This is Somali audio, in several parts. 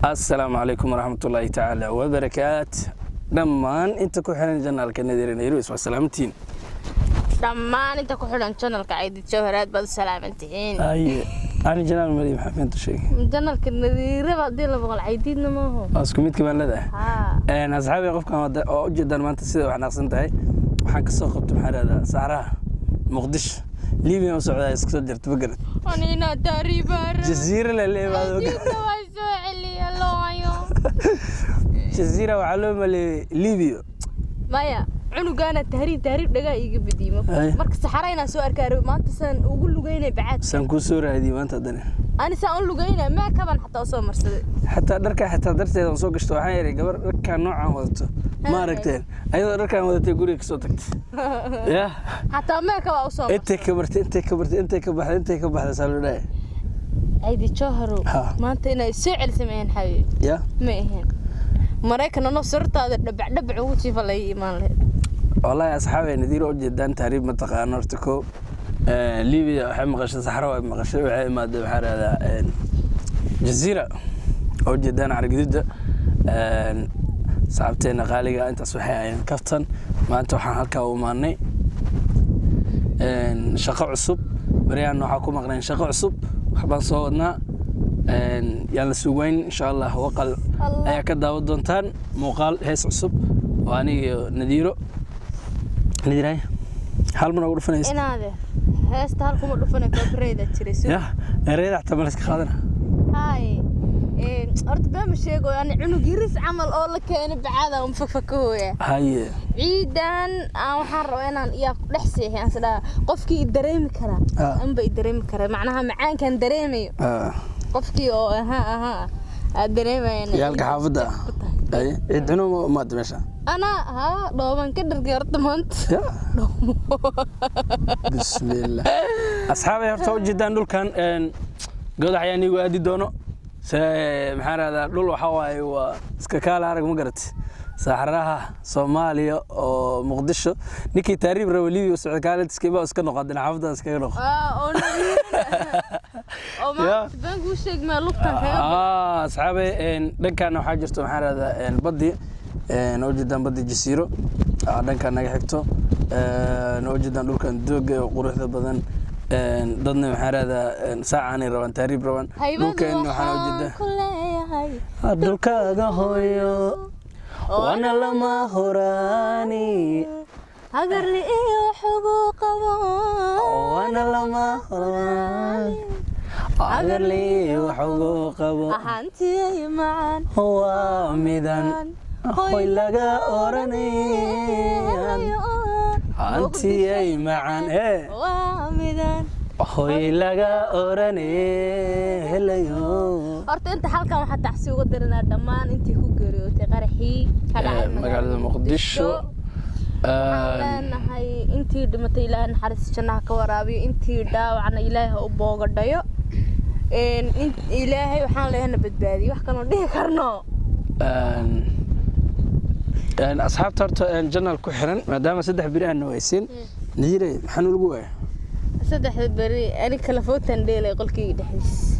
Assalaamu calaykum waraxmatullaahi tacaala wabarakaat. Dhammaan inta ku xiran channelka Nadiira Nairobi, waa salaamantiin. Dhammaan inta ku xidhan channelka Caydid Jawhar, aad baad u salaaman tihiin. Aye, ani channel mali, maxaa beenta sheegay? Channelka Nadiiraba haddii la boqol Caydiidna maaho. Waa isku midka baan leedahay. Haa. Asxaabi, qofkan oo ujeedaan maanta sida wax naaqsan tahay, waxaan kasoo qabtay, maxaa rahdaa, saxraha Muqdisho. Libiya u socdaa, iska soo jirta, ma garad? Anina taariibara. Jasiira la leeyahay. Caydiidna waa soo celiya looyo. Jasiira waxaa loo maleeyay Libiya. Maya, cunugaana tahriib tahriib dhagaa iiga badiimo. Ay. Marka saxara inaan soo arkaa rabi maanta, saan ugu lugeynay bacaad. Saan kuu soo raadiyey maanta haddana. Ani saan u lugeynay, mee kaban xataa usoo marsaday. Xataa dharka, xataa darteeda aan soo gashto. Waxaan yidhi, gabar dharkaan noocan wadato ma aragteen? Ayadoo dharkaan wadatay guriga kasoo tagtay ya. Xataa mee kabaa usoo Intay ka bartay, intay ka bartay, intay ka baxday, intay ka baxday, saa loo dhahay. Caydi Jawharow. Ha. Maanta inay soo celisa ma ahayn, xabiib. Ya. Ma ahayn Maraykan anoo sirtaada dhabac dhabac ugu jiifa laga imaan lahayd. Wallaahi asxaabay, Nadiir u jeedaan tahriib ma taqaano. Horta ko Libiya waxay maqashay, saxro way maqashay, waxay imaadeen, waxaa rahdaa, Jaziira oo ujeedaan Caragududa. Saxaabteena qaaliga, intaas waxay ahayeen kaftan. Maanta waxaan halkaa u imaanay shaqo cusub. Baryahan waxaa ku maqnayn shaqo cusub, waxbaan soo wadnaa, yaan la sugayn insha Allah. Waqal Allah. ayaa ka daawan doontaan muuqaal hees cusub oo aniga iyo Nadiiro. Nadiiray, hal mar ugu dhufanaysa. Inaade heesta hal kuma dhufanay, copyright jiray so. Ya, ereyada xataa ma la iska qaadana. Hay, horta been ma sheego, ani cunug yaris camal oo la keenay bacaada un fakfakahooya. Haye. Ciidan aan waxaan rabaa inaan iyaa ku dhex seexi, aan isdhaha qofkii i dareemi karaa anba i dareemi karaa, macnaha macaankaan dareemayo. Qofkii oo ahaa ahaa aad dareemayana. Ciyaalka xaafadda ah. Ku tahay. Haye, ciid cuno ma imaada meesha? Anaa haa, dhooban ka dhargay horta maanta. Ya, bismillah. Asxaabay, horta ujeedaan dhulkan godax ayaa niigu aadi doono se, maxaan rahdaa, dhul waxaa waaye waa iska kaala arag, ma garat? Saxaraha Soomaaliya oo Muqdisho, ninkii taariib raba, Libiya u socda, kaale iskaba iska noqo, haddana xaafadda iskaga noqo. Oo nadiifna oo maanta been kuu sheeg maa lugtan kaga. Asxaabay, dhankaana waxaa jirto, maxaan rahdaa, baddi ujeedaan, baddi Jasiiro dhankaan naga xigto. Ujeedaan dhulkan dooga oo quruxda badan. Dadna, maxaan rahdaa, saacaanay rabaan, taariib rabaan. Haybadu Dhulkeenna waxaan waxaan ujeedaa ku leeyahay dhulkaaga hooyo, waana lama horaani. Hagarli iyo xugu qabo. Waana lama horaan, hagarli wax ugu qabo. Ahaantiyay macaan. Waa midan hoy laga oranay, hantiyay macaan ee waa midan hoy laga oranay helayo. Horta inta halkan waxaa tacsi uga diranaa dhammaan intii ku geeriyootay qaraxii ka dhacay magaalada Muqdisho. Waxaan leenahay intii dhimatay Ilaahay naxariis jannaha ka waraabiyo, intii dhaawacna Ilaahay ha u boogadhayo. Ilaahay waxaan leenahay badbaadiyo, wax kaloo dhihi karno. Asxaabta horta channel ku xiran, maadaama 3 beri aan nawaysiin, Nadiire, maxaa nalagu waaya? Saddexda beri ani kala footan dheelay qolkayga dhexdiis.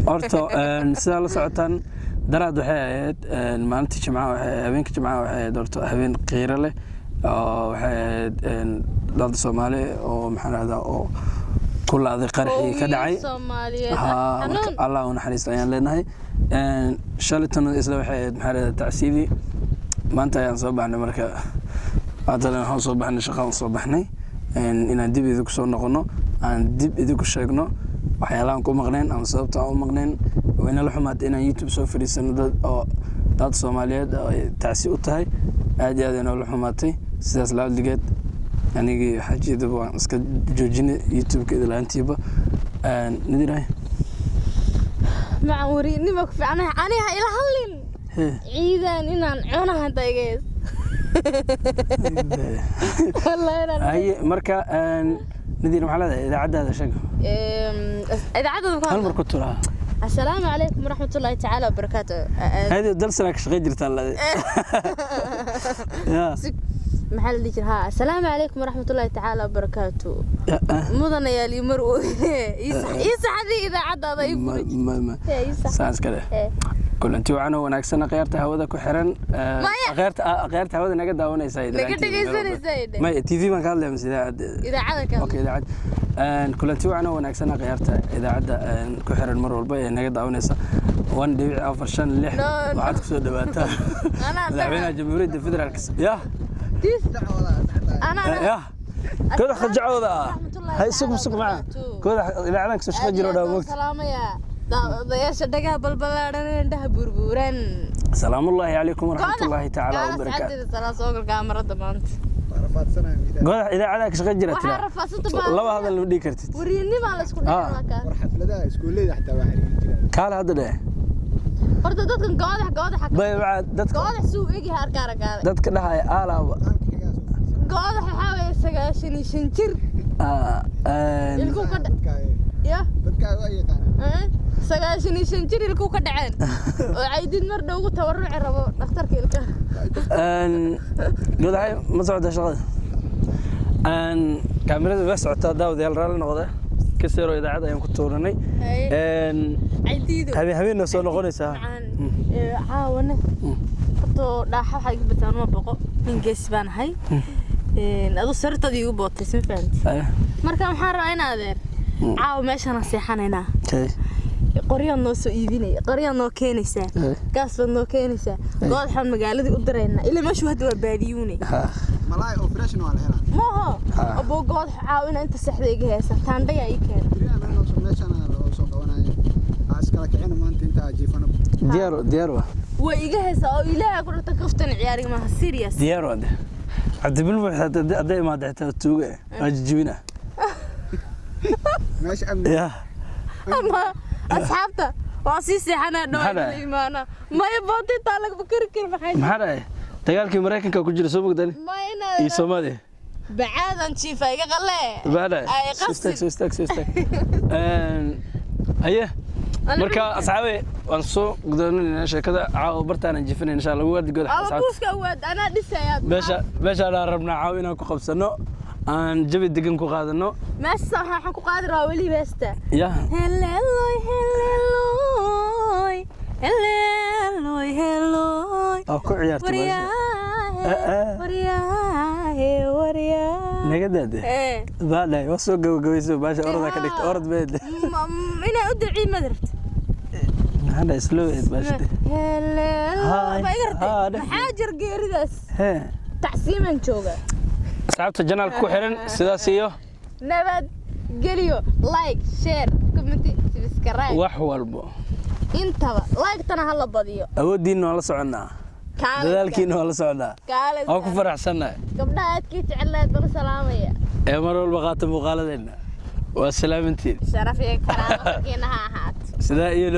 Horta sidaa la socotaan, daraad waxay ahayd maalintii Jimcaha, habeenka Jimcaha waxay ahayd horta habeen qiiro leh oo waxay ahayd dalda Soomaali oo, maxaan rahdaa, oo ku laaday qaraxii ka dhacay. Soomaaliyeed. Haa, marka xanuun. Allah u naxariisto ayaan leenahay. Shalaytana isla waxay ahayd, maxaa rahdaa, tacsiidii. Maanta ayaan soo baxnay. Marka haddana waxaan soo baxnay shaqaan soo baxnay, inaan dib idinku soo noqono, aan dib idinku sheegno waxyaalahan ku maqnayn ama sababta aan u maqnayn. Wayna la xumaatay inaan YouTube soo fadhiisano dad oo dad Soomaaliyeed oo ay tacsi u tahay. Aad iyo aad ay noola xumaatay. Sidaas laadligeed anigii xaajiyadaba waan iska joojinay YouTube-ka idlaantiiba. Nadiirahay. Macan wariinima ku fiicnahay, aniga ila hadlin. Hee. Ciidan inaan cuno hadda igees wallahi inaan. Haye, marka Nadiir, maxaa leedahay? Idaacaddaada sheeg. Idaacadda ku Hal mar ku turaa. Assalaamu calaykum waraxmatullaahi tacaala wabarakaatu. Hadi dalsanaa ka shaqayn jirtaa lade ya. Maxaa la dhihi jira? Ha, assalaamu calaykum waraxmatullaahi tacaala wabarakaatu. Mudanayaal iyo mar ii saxdii idaacaddaada ii furi. Ma Ee, ii sax. Saan iska dheh. Ee. Kulanti wacan oo wanaagsan, akhyaarta hawada ku xiran, Maya. akhyaarta hawada naga daawanaysa. Naga dhegaysanaysa, idhe. Maya, TV baan ka hadlaya mise idaacad? Idaacada ka. Okay, idaacad. Kulanti wacan oo wanaagsan, akhyaarta idaacadda ku xiran mar walba ee naga daawanaysa 1.456. No, no. Waxaad kusoo dhawaataa Anaa madaxweynaha Jamhuuriyadda Federaalka ya. Anaa Ya kooda khajacooda ah hay sug sug maca kooda idaacadan kasoo shaqo jiro dhaa moogta. Salaamaya daadayaasha dhagaha balbalaaran, indhaha burburan. Salaamullaahi calaykum waraxmatullaahi tacaala wabarakaatu. Salaa soo galka amarada maanta. Goodax idaacadaha ka shaqo jira. Waxaa tira rafaasanta baa laba hadal ma dhihi kartid. Wariyanimaa la isku Ah. dhexaa. War xafladaha iskuulleyda xataa waa xiriiri jiraan. Kaale hadda dheh. Horta dadkan goodax goodax Bay maca dadka. Goodax suu egyahay arkaara kaale. Dadka dhahaya aalaaba. Halka xigaa soo fadhiisan. Goodax waxaa weeye 95 jir. Ilkuu ka ya. Dadka waa yaqaanaan. Eh, 95 jir ilkuu ka dhaceen oo Caydid mar dhow ugu tabaruci rabo dhakhtarka ilkaha. Godaxay ma socota shaqada? Kaamirada waa socotaa. Daawadayaal, raalli noqda, kaseero idaacad ayaan ku tuuranay. Caydiido. Habeen habeenna soo noqonaysaa. Macaan caawane horta dhaaxa waxaa iga bataan ma boqo, nin geesi baan ahay. Adu sariirtaada iigu bootay, sma fahanti? Marka waxaan rabaa in adeer caawa meeshaan seexanaynaa. Qoryaad noo soo iibinaya, qoryaad noo keenaysaa, gaas baad noo keenaysaa, goodaxaan magaaladii u diraynaa, ilaa meeshu hadda waa baadiyuune. Malaay oo freshna waa la helaa. Maaha aboo, goodax caawa ina inta seexda iga heesa taandhayaa ii keena. Beriyaha meel noo soo meeshaan loo soo qabanaya. Aa iskala kicina maanta inta jiifano. Diyaar, diyaar waa. Way iga heesaa oo Ilaaha ku dhirta, kaftan ciyaariga maaha, serious. Diyaar waa de. Cabdibilmo hadday imaado xitaa tuuga waa jijibina. Meesha amni. Ya. Ama asxaabta waa sii seexanaa. Maxaa dhawaa dhacay? Imaana maya, bootintaa laga kari kari maxay? Maxaa dhacay? Dagaalkii Maraykanka ku jira soo mogdani maya iyo inaad Soomaaliya. Bacaadan jiifa iga qalee. Maxaa dhacay? Ay Soo istaag. qasin. Soo istaag, soo istaag. Haye, marka asxaabe, waan soo gudoominaynaa sheekada. Caawa bartaanaan jifinay, insha Allah waadi godax Ama asxaabta. Buuska waad anaa dhisayaa. Meeshaan rabnaa caawa inaan ku qabsano, aan jawi degan ku qaadano. Meesha waxaan ku qaadi rabaa weli heesta. Ya. Heleloy heleloy heleloy heloy. Oo ku ciyaarta meesha. Waryaahe. Eh, eh. Waryaahe, waryaahe. Naga daade. Eh. Baa dhahay waa soo gabagabayso baasha, orada ka dhigta orod beed. Inaa u ducii mad rabta? Maxaa dhahay, slow eed baasha. Heleloy Haay, ma iga haa, rabtay? dheh. Maxaa jir geeridaas? Hee. Tacsiiman jooga. Asxaabta janaalka ku xiran, sidaas iyo nabad geliyo. Like, share, comment, subscribe. Wax walbo. Intaba like-tana ha la badiyo. Awooddiinna waan la soconnaa. Kaale. Dadaalkiina waan la soconnaa. Kaale. Waan ku faraxsannahay. Gabdhaha aadkii jecelayd bana salaamaya. Ee mar walba qaata muuqaaladeenna, waa salaamantiin. Sharaf iyo karaamo korkiina ha ahaato. Sidaa iyo.